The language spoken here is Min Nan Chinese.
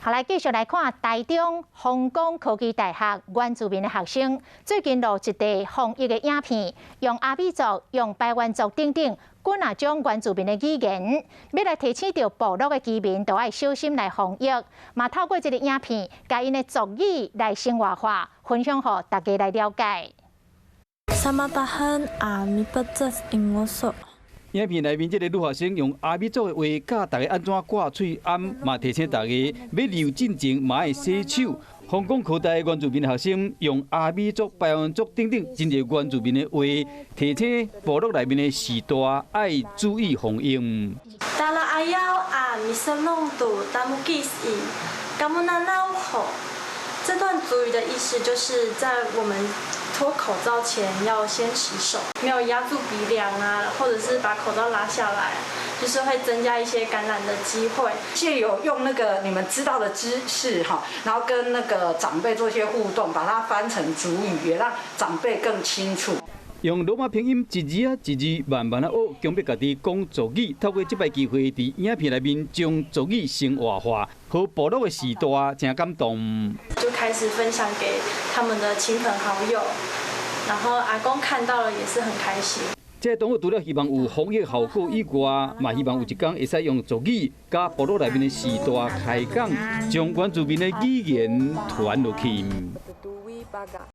好，來繼續來看台中弘光科技大學原住民的學生，最近錄一塊防疫的影片，用阿美族、用排灣族等等，幾若種原住民的語言，欲來提醒著部落的居民都愛小心來防疫。嘛透過這个影片，共𪜶的族語來生活化，分享予大家來了解。 Samapahan a mipecez ingoso。影片內面這个女學生用阿美族的話教大家按怎掛喙罨，嘛提醒大家欲溜進前嘛愛洗手。弘光科大原住民學生用阿美族、排灣族等等真濟原住民的話，提醒部落內面的序大愛注意防疫。 Tala'ayaw a miselung tu tamukis i kamunanaw ho。這段族語的意思就是在我們脫口罩前要先洗手，沒有壓住鼻梁啊，或者是把口罩拉下來，就是會增加一些感染的機會。藉由用那個你們知道的知識哈，然後跟那個長輩做一些互動，把它翻成族語，也讓長輩更清楚。用羅馬拼音一字仔一字慢慢仔學，強迫家己講族語。透過這擺機會，佇影片內面將族語生活化，予部落的序大誠感動。就開始分享給他們的親朋好友，然後阿公看到了也是很開心。這當然除了希望有防疫效果以外，嘛希望有一天會使用族語佮部落內面的序大開講，將原住民的語言傳落去。